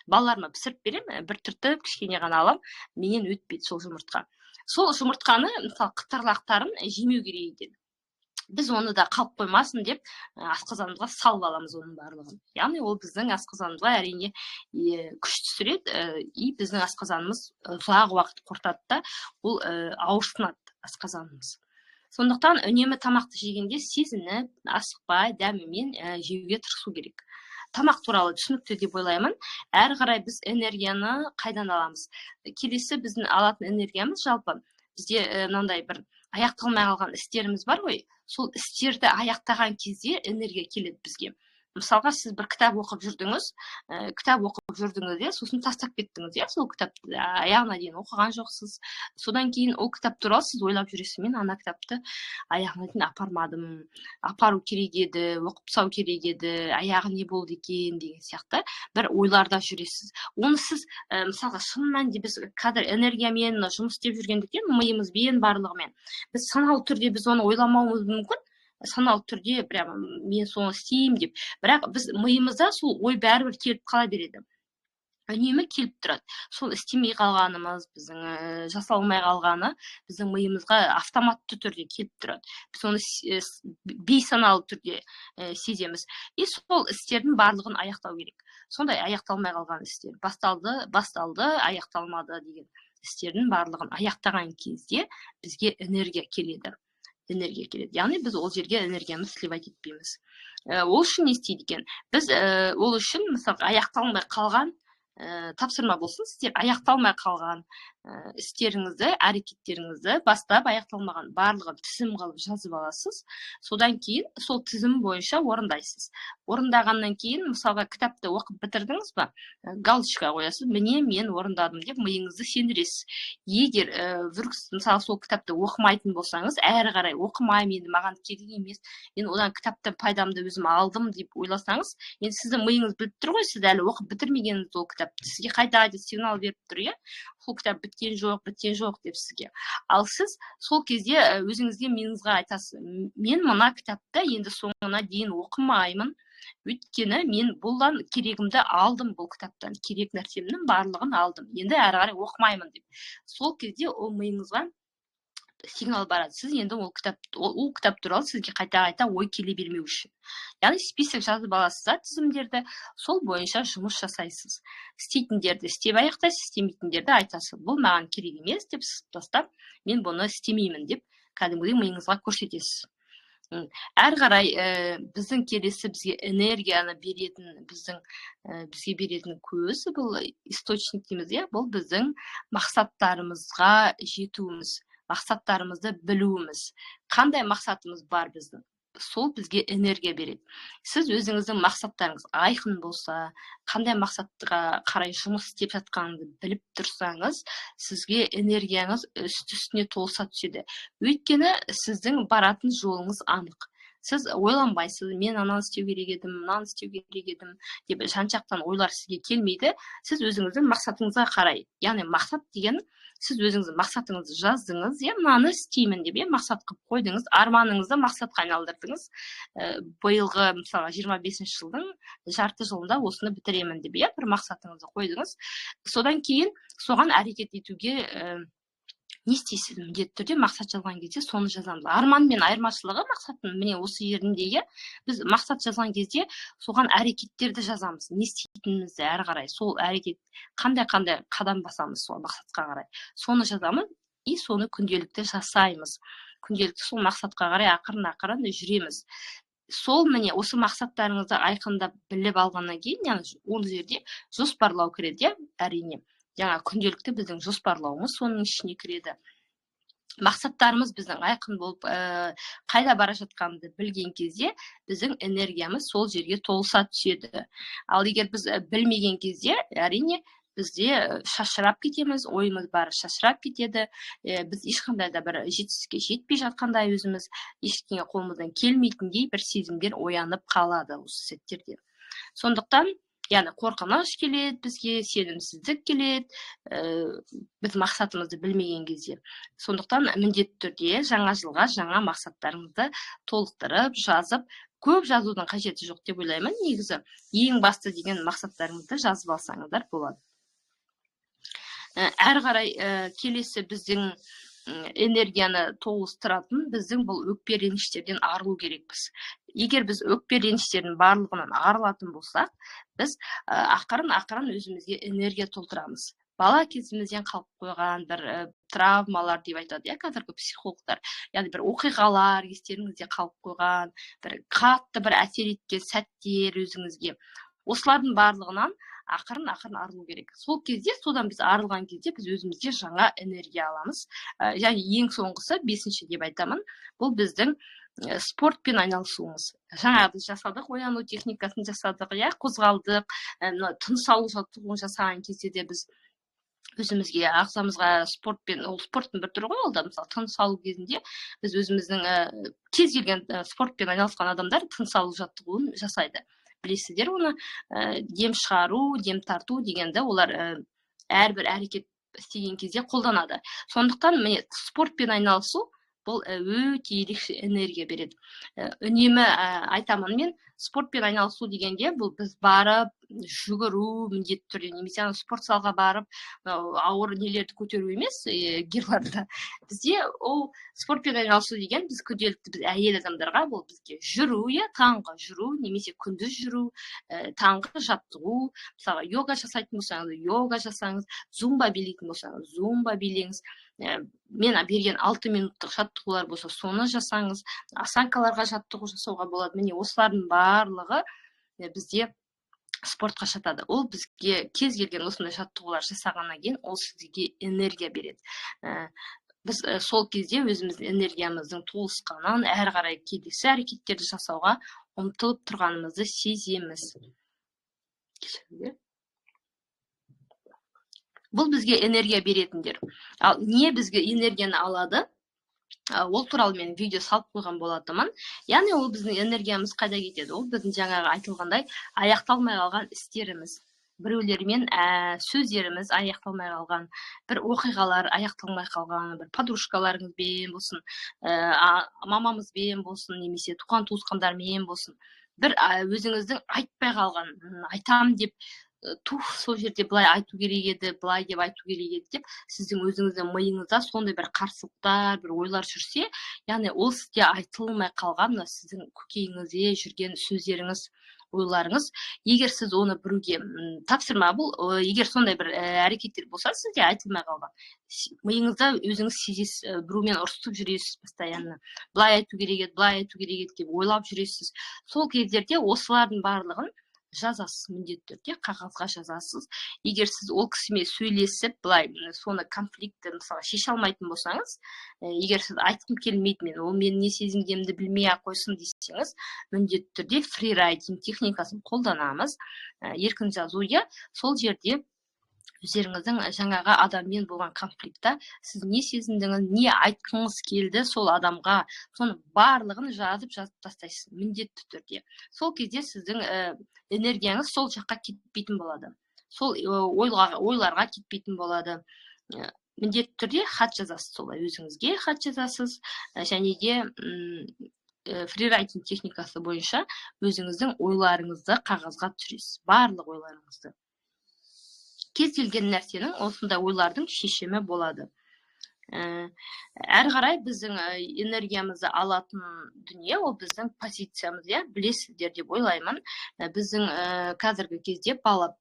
балаларыма пісіріп беремін, бір түртіп кішкене ғана аламын, менен өтпейді сол жұмыртқа. Сол жұмыртқаны, мысалы, қытырлақтарын жемеу керек екен. Біз оны да қалып қоймасын деп асқазанымызға салып аламыз оның барлығын. Яғни ол біздің асқазанымызға, әрине, күш түсіреді, и біздің асқазанымыз ұзақ уақыт қорытады да, ол ауырсынады асқазанымыз. Сондықтан үнемі тамақты жегенде сезініп, асықпай, дәмімен жеуге тырысу керек. Тамақ туралы түсінікті деп ойлаймын. Әрі қарай біз энергияны қайдан аламыз? Келесі біздің алатын энергиямыз, жалпы бізде мынандай бір Аяқталмай қалған істеріміз бар ғой, сол істерді аяқтаған кезде энергия келеді бізге. Мысалға, сіз бір кітап оқып жүрдіңіз, кітап оқып жүрдіңіз де, сосын тастап кеттіңіз, иә, сол кітапты аяғына дейін оқыған жоқсыз. Содан кейін ол кітап туралы сіз ойлап жүресіз: мен ана кітапты аяғына дейін апармадым, апару керек еді, оқып тастау керек еді, аяғы не болды екен деген сияқты бір ойларда жүресіз. Оны сіз, мысалға, шын мәнінде біз қазір энергиямен жұмыс істеп жүргендіктен, миымызбен, барлығымен, біз саналы түрде біз оны ойламауымыз мүмкін, саналы түрде прямо мен соны істеймін деп. Бірақ біз миымызда сол ой бәрібір келіп қала береді, үнемі келіп тұрады. Сол істемей қалғанымыз, біздің жасалмай қалғаны біздің миымызға автоматты түрде келіп тұрады. Біз оны бейсаналы түрде сеземіз. И сол істердің барлығын аяқтау керек. Сондай аяқталмай қалған істер, басталды, басталды, аяқталмады деген істердің барлығын аяқтаған кезде бізге энергия келеді, энергия келеді. Яғни біз ол жерге энергиямызды сливать етпейміз. Ол үшін не істейді екен біз? Ол үшін, мысалға, аяқталмай қалған, тапсырма болсын: сіздер аяқталмай қалған істеріңізді, әрекеттеріңізді, бастап аяқталмаған барлығын тізім қылып жазып аласыз. Содан кейін сол тізім бойынша орындайсыз. Орындағаннан кейін, мысалға, кітапты оқып бітірдіңіз ба, галочка қоясыз: міне, мен орындадым деп миыңызды сендіресіз. Егер вдруг, мысалы, сол кітапты оқымайтын болсаңыз, әрі қарай оқымаймын енді, маған керек емес, мен одан кітаптан пайдамды өзім алдым деп ойласаңыз, енді сіздің миыңыз біліп тұр ғой сіз әлі оқып бітірмегеніңізді. Ол кітапты сізге қайта қайта сигнал беріп тұр, иә, сол кітап біткен жоқ, біткен жоқ деп сізге. Ал сіз сол кезде өзіңізге, миыңызға айтасыз: мен мына кітапты енді соңына дейін оқымаймын, өйткені мен бұлдан керегімді алдым, бұл кітаптан керек нәрсемнің барлығын алдым, енді әрі қарай оқымаймын деп. Сол кезде ол миыңызға сигнал барады, сіз енді ол кітап туралы сізге қайта қайта ой келе бермеу үшін. Яғни список жазып аласыз да, тізімдерді, сол бойынша жұмыс жасайсыз. Істейтіндерді істеп аяқтайсыз, істемейтіндерді айтасыз: бұл маған керек емес деп сызып тастап, мен бұны істемеймін деп кәдімгідей миыңызға көрсетесіз. Әрі қарай біздің келесі бізге энергияны беретін, біздің бізге беретін көз, бұл источник дейміз, иә, бұл біздің мақсаттарымызға жетуіміз, мақсаттарымызды білуіміз. Қандай мақсатымыз бар біздің, сол бізге энергия береді. Сіз өзіңіздің мақсаттарыңыз айқын болса, қандай мақсатқа қарай жұмыс істеп жатқаныңызды біліп тұрсаңыз, сізге энергияңыз үсті үстіне толыса түседі, өйткені сіздің баратын жолыңыз анық. Сіз ойланбайсыз: мен ананы істеу керек едім, мынаны істеу керек едім деп, жан жақтан ойлар сізге келмейді. Сіз өзіңіздің мақсатыңызға қарай, яғни мақсат деген сіз өзіңіздің мақсатыңызды жаздыңыз, иә, мынаны істеймін деп, иә, мақсат қылып қойдыңыз, арманыңызды мақсатқа айналдырдыңыз. Биылғы, мысалға, 25-жылдың жарты жылында осыны бітіремін деп, иә, бір мақсатыңызды қойдыңыз. Содан кейін соған әрекет етуге не істейсіз? Міндетті түрде мақсат жазған кезде соны жазамыз. Арман мен айырмашылығы мақсаттың міне осы жерінде, иә. Біз мақсат жазған кезде соған әрекеттерді жазамыз, не істейтінімізді әрі қарай, сол әрекет қандай, қандай қадам басамыз сол мақсатқа қарай, соны жазамыз. И соны күнделікті жасаймыз, күнделікті сол мақсатқа қарай ақырын ақырын жүреміз. Сол міне осы мақсаттарыңызды айқындап біліп алғаннан кейін, яғни ол жерде жоспарлау кіреді, иә, әрине. Жаңа күнделікті біздің жоспарлауымыз соның ішіне кіреді. Мақсаттарымыз біздің айқын болып, қайда бара жатқанымызды білген кезде біздің энергиямыз сол жерге толыса түседі. Ал егер біз білмеген кезде, әрине, бізде шашырап кетеміз, ойымыз бәрі шашырап кетеді. Біз ешқандай да бір жетістікке жетпей жатқандай, өзіміз ештеңе қолымыздан келмейтіндей бір сезімдер оянып қалады осы сәттерде. Сондықтан, яғни, қорқыныш келеді бізге, сенімсіздік келеді, біз мақсатымызды білмеген кезде. Сондықтан міндетті түрде жаңа жылға жаңа мақсаттарыңызды толықтырып жазып, көп жазудың қажеті жоқ деп ойлаймын негізі, ең басты деген мақсаттарыңызды жазып алсаңыздар болады. Әрі қарай келесі біздің энергияны толыстыратын біздің бұл өкпе реніштерден арылу керекпіз. Егер біз өкпе реніштердің барлығынан арылатын болсақ, біз ақырын ақырын өзімізге энергия толтырамыз. Бала кезімізден қалып қойған бір травмалар деп айтады, иә, қазіргі психологтар, яғни бір оқиғалар, естеріңізде қалып қойған бір қатты бір әсер еткен сәттер өзіңізге, осылардың барлығынан Ақырын ақырын арылу керек. Сол кезде, содан біз арылған кезде, біз өзімізге жаңа энергия аламыз. Және ең соңғысы, бесінші деп айтамын, бұл біздің спортпен айналысуымыз. Жаңа біз жасадық, ояну техникасын жасадық, иә, қозғалдық. Мына тыныс алу жаттығуын жасаған кезде де біз өзімізге, ағзамызға спортпен, ол спорттың бір түрі ғой ол да. Мысалы, тыныс алу кезінде біз өзіміздің, кез келген спортпен айналысқан адамдар тыныс алу жаттығуын жасайды, білесіздер оны. Дем шығару, дем тарту дегенді олар әрбір әрекет істеген кезде қолданады. Сондықтан, міне, спортпен айналысу бұл өте ерекше энергия береді. Үнемі айтамын мен, спортпен айналысу дегенде бұл біз барып жүгіру міндетті түрде немесе ана спорт залға барып ауыр нелерді көтеру емес, гирларды. Бізде ол спортпен айналысу деген біз күнделікті, біз әйел адамдарға бұл бізге жүру, иә, таңғы жүру немесе күндіз жүру, таңғы жаттығу. Мысалға, йога жасайтын болсаңыз, йога жасаңыз, зумба билейтін болсаңыз, зумба билеңіз. Мен берген 6 минуттық жаттығулар болса, соны жасаңыз. Осанкаларға жаттығу жасауға болады. Міне, осылардың барлығы бізде спортқа жатады. Ол бізге кез келген осындай жаттығулар жасағаннан кейін ол сізге энергия береді. Біз сол кезде өзіміздің энергиямыздың толысқанын, әрі қарай келесі әрекеттерді жасауға ұмтылып тұрғанымызды сеземіз. Кешіріңіздер. Бұл бізге энергия беретіндер. Ал не бізге энергияны алады? Ол туралы мен видео салып қойған болатынмын. Яғни ол біздің энергиямыз қайда кетеді? Ол біздің жаңағы айтылғандай аяқталмай қалған істеріміз, біреулермен сөздеріміз аяқталмай қалған, бір оқиғалар аяқталмай қалған, бір подружкаларыңызбен болсын, мамамызбен болсын немесе туған туысқандармен болсын, бір өзіңіздің айтпай қалған, айтам деп, туф, сол жерде былай айту керек еді, былай деп айту керек еді деп, сіздің өзіңіздің миыңызда сондай бір қарсылықтар, бір ойлар жүрсе, яғни ол сізде айтылмай қалған, мына сіздің көкейіңізде жүрген сөздеріңіз, ойларыңыз. Егер сіз оны біреуге, тапсырма бұл, егер сондай бір әрекеттер болса сізде айтылмай қалған, миыңызда өзіңіз сезесіз, біреумен ұрысып жүресіз постоянно, былай айту керек еді, былай айту керек еді деп ойлап жүресіз. Сол кездерде осылардың барлығын жазасыз, міндетті түрде қағазға жазасыз. Егер сіз ол кісімен сөйлесіп, былай соны, конфликтті, мысалы, шеше алмайтын болсаңыз, егер сіз айтқым келмейді, мен ол менің не сезінгенімді білмей ақ қойсын десеңіз, міндетті түрде фрирайтинг техникасын қолданамыз, еркін жазу, иә. Сол жерде өздеріңіздің жаңағы адаммен болған конфликтта сіз не сезіндіңіз, не айтқыңыз келді сол адамға, соның барлығын жазып жазып тастайсыз міндетті түрде. Сол кезде сіздің энергияңыз сол жаққа кетпейтін болады, сол ойларға кетпейтін болады. Міндетті түрде хат жазасыз, солай өзіңізге хат жазасыз және де фрирайтинг техникасы бойынша өзіңіздің ойларыңызды қағазға түсіресіз, барлық ойларыңызды. Кез келген нәрсенің, осындай ойлардың шешімі болады. Әрі қарай біздің энергиямызды алатын дүние ол біздің позициямыз, иә, білесіздер деп ойлаймын. Біздің қазіргі кезде бала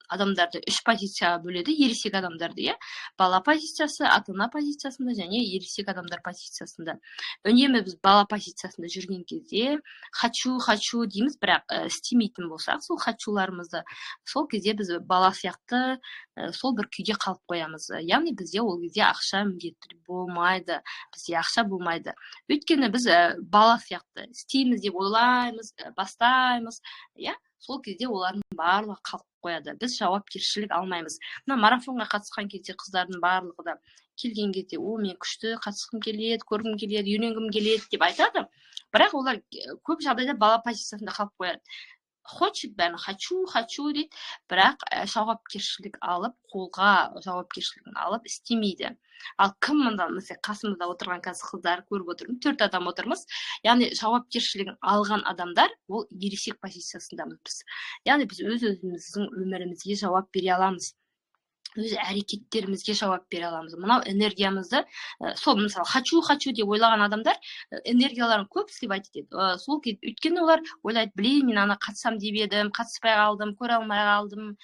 адамдарды үш позицияға бөледі, ересек адамдарды, иә: бала позициясы, ата ана позициясында және ересек адамдар позициясында. Үнемі біз бала позициясында жүрген кезде «хочу, хочу» дейміз, бірақ істемейтін болсақ сол хочуларымызды, сол кезде біз бала сияқты сол бір күйде қалып қоямыз. Яғни бізде ол кезде ақша міндетті түрде болмайды, бізде ақша болмайды, өйткені біз бала сияқты істейміз деп ойлаймыз, бастаймыз, иә. Сол кезде олардың барлығы қалып қояды, біз жауапкершілік алмаймыз. Мына марафонға қатысқан кезде қыздардың барлығы да келген кезде: «О, мен күшті қатысқым келеді, көргім келеді, үйренгім келеді», – деп айтады. Бірақ олар көп жағдайда бала позициясында қалып қояды. Хочет бәрін, «хочу, хочу» дейді, бірақ жауапкершілік алып, қолға жауапкершілігін алып істемейді. Ал кім мында, мысалы, қасымызда отырған қазір қыздар көріп отырмын, төрт адам отырмыз. Яғни жауапкершілігін алған адамдар, ол ересек позициясындамыз біз. Яғни біз өз өзіміздің өмірімізге жауап бере аламыз. Өз әрекеттерімізге жауап бере аламыз. Мынау энергиямызды, сол мысалы хочу деп ойлаған адамдар энергияларын көп сливать етеді. Сол өйткені олар ойлайды: блин, мен ана қатысам деп едім, қатыспай қалдым, көре алмай қалдым,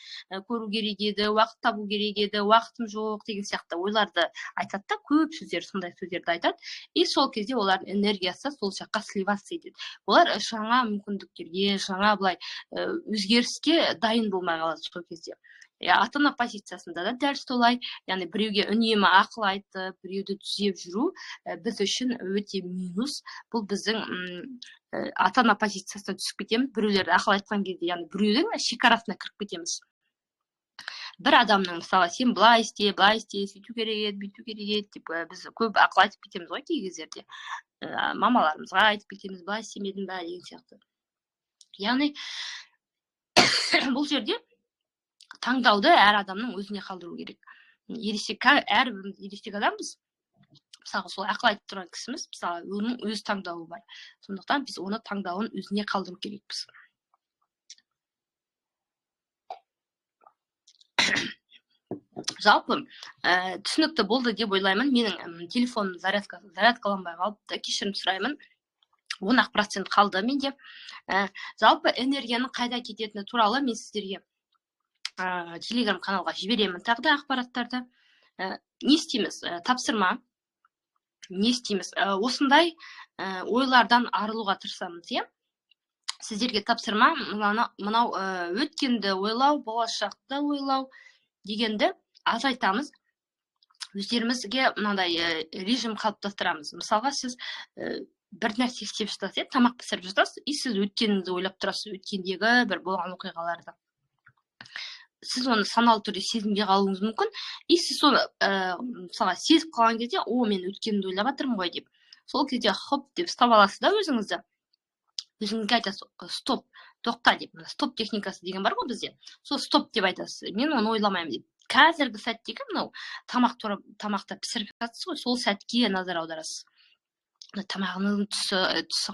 көру керек еді, уақыт табу керек еді, уақытым жоқ деген сияқты ойларды айтады да, көп сөздер, сондай сөздерді айтады. И сол кезде олардың энергиясы сол жаққа сливаться етеді. Олар жаңа мүмкіндіктерге, жаңа былай өзгеріске дайын болмай қалады сол кезде. Ата-ана позициясында да дәл солай, яғни біреуге үнемі ақыл айтып, біреуді түзеп жүру біз үшін өте минус. Бұл біздің ата-ана позициясына түсіп кетеміз, біреулерді ақыл айтқан кезде, яғни біреудің шекарасына кіріп кетеміз. Бір адамның, мысалы, сен былай істе, былай істе, сөйту керек еді, бүйту керек еді деп біз көп ақыл айтып кетеміз ғой кей кездерде. Мамаларымызға айтып кетеміз, былай істемедің ба деген сияқты. Яғни бұл жерде таңдауды әр адамның өзіне қалдыру керек. Ересек, әрбіріміз ересек адамбыз. Мысалға, сол ақыл айтып тұрған кісіміз, мысалы, оның өз таңдауы бар. Сондықтан біз оны таңдауын өзіне қалдыру керекпіз. Жалпы, түсінікті болды деп ойлаймын. Менің телефоным зарядкаланбай қалыпты, кешірім сұраймын. 10% қалды менде. Жалпы энергияның қайда кететіні туралы мен сіздерге Телеграм каналға жіберемін тағы да ақпараттарды. Не істейміз? Тапсырма. Не істейміз? Осындай ойлардан арылуға тырысамыз, иә? Сіздерге тапсырма мынау, өткенді ойлау, болашақты ойлау дегенді азайтамыз. Өздерімізге мынандай режим қалыптастырамыз. Мысалға, сіз бір нәрсе істеп жатасыз, иә, тамақ пісіріп жатасыз, и сіз өткеніңізді ойлап тұрасыз, өткендегі бір болған оқиғаларды. Сіз оны саналы түрде сезінбей қалуыңыз мүмкін, и сіз соны мысалға сезіп қалған кезде, о, мен өткенімді ойлап жатырмын ғой деп, сол кезде хоп деп ұстап аласыз да өзіңізді, өзіңізге айтасыз, стоп, тоқта деп. Мына стоп техникасы деген бар ғой бізде, сол стоп деп айтасыз, мен оны ойламаймын деп. Қазіргі сәттегі мынау тамақты пісіріп жатсыз ғой, сол сәтке назар аударасыз. Тамағының түсі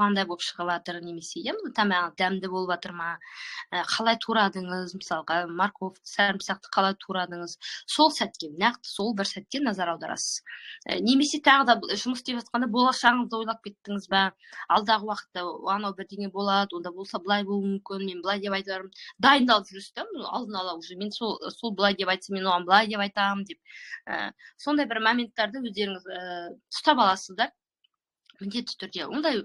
қандай болып шығып жатыр, немесе, иә, тамағы дәмді болып жатыр ма, қалай турадыңыз, мысалға, морковь, сарымсақты қалай турадыңыз, сол сәтке, нақты сол бір сәтке назар аударасыз. Немесе тағы да жұмыс істеп жатқанда болашағыңызды ойлап кеттіңіз ба, алдағы уақытта анау бірдеңе болады, онда болса былай болуы мүмкін, мен былай деп айтармын, дайындалып жүрсіз да, алдын ала уже мен сол былай деп айтсам, мен оған былай деп айтамын деп. Сондай бір моменттарды өздеріңіз ұстап аласыздар. Міндетті түрде. Ондай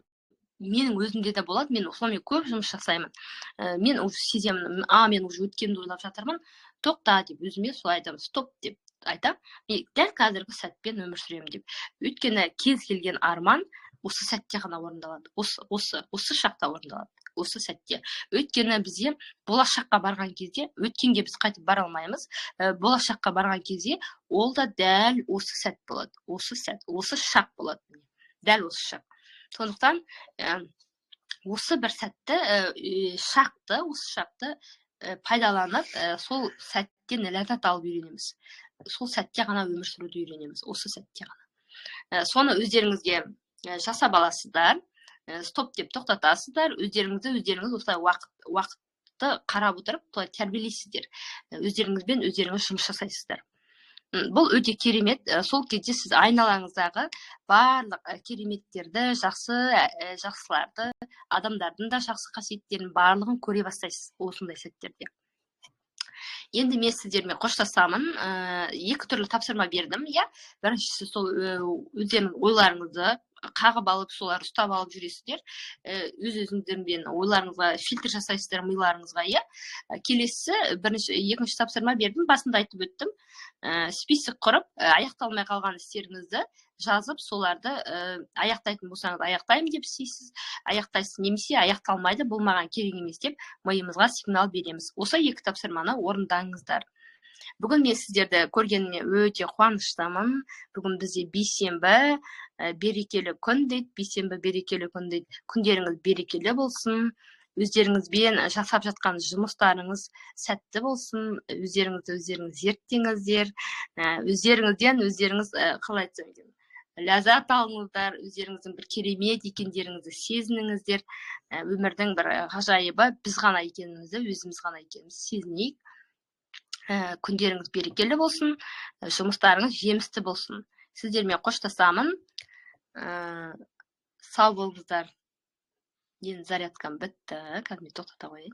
менің өзімде де болады, мен сонымен көп жұмыс жасаймын. Мен уже сеземін, мен уже өткенді ойлап жатырмын, тоқта деп өзіме солай айтамын, стоп деп айтамын. Мен дәл қазіргі сәтпен өмір сүремін деп. Өйткені кез келген арман осы сәтте ғана орындалады. Осы шақта орындалады. Осы сәтте. Өйткені бізде болашаққа барған кезде, өткенге біз қайтып бара алмаймыз. Болашаққа барған кезде ол да дәл осы сәт болады. Осы сәт, осы шақ болады. Дәл осы шақ. Сондықтан осы бір сәтті, шақты, осы шақты пайдаланып, сол сәттен ләззат алып үйренеміз. Сол сәтте ғана өмір сүруді үйренеміз, осы сәтте ғана. Соны өздеріңізге жасап аласыздар, стоп деп тоқтатасыздар, өздеріңізді өздеріңіз осылай уақытты қарап отырып, солай тәрбиелейсіздер. Өздеріңізбен өздеріңіз жұмыс жасайсыздар. Бұл өте керемет. Сол кезде сіз айналаңыздағы барлық кереметтерді, жақсыларды, адамдардың да жақсы қасиеттерін барлығын көре бастайсыз осындай сәттерде. Енді мен сіздермен қоштасамын. Екі түрлі тапсырма бердім, иә. Біріншісі сол өздеріңіз ойларыңызды қағып алып, солар ұстап алып жүресіздер. Өз өзіңіздермен ойларыңызға фильтр жасайсыздар, миларыңызға, иә. Келесі, екінші тапсырма бердім, басында айтып өттім. Список құрып, аяқталмай қалған істеріңізді жазып, соларды аяқтайтын болсаңыз, аяқтаймын деп істейсіз, аяқтайсыз, немесе аяқталмайды, бұл маған керек емес деп миымызға сигнал береміз. Осы екі тапсырманы орындаңыздар. Бүгін мен сіздерді көргеніме өте қуаныштымын. Бүгін бізде бейсенбі, берекелі күн дейді, бейсенбі берекелі күн дейді. Күндеріңіз берекелі болсын. Өздеріңізбен жасап жатқан жұмыстарыңыз сәтті болсын. Өздеріңізді өздеріңіз зерттеңіздер. Өздеріңізден өздеріңіз, қалай айтсам екен, ләззат алыңыздар, өздеріңіздің бір керемет екендеріңізді сезініңіздер. Өмірдің бір ғажайыбы біз ғана екенімізді, өзіміз ғана екенімізді сезінейік. Күндеріңіз берекелі болсын, жұмыстарыңыз жемісті болсын. Сіздермен қоштасамын. Сау болыңыздар. Енді зарядкам бітті, қазір мен тоқтата қояйын.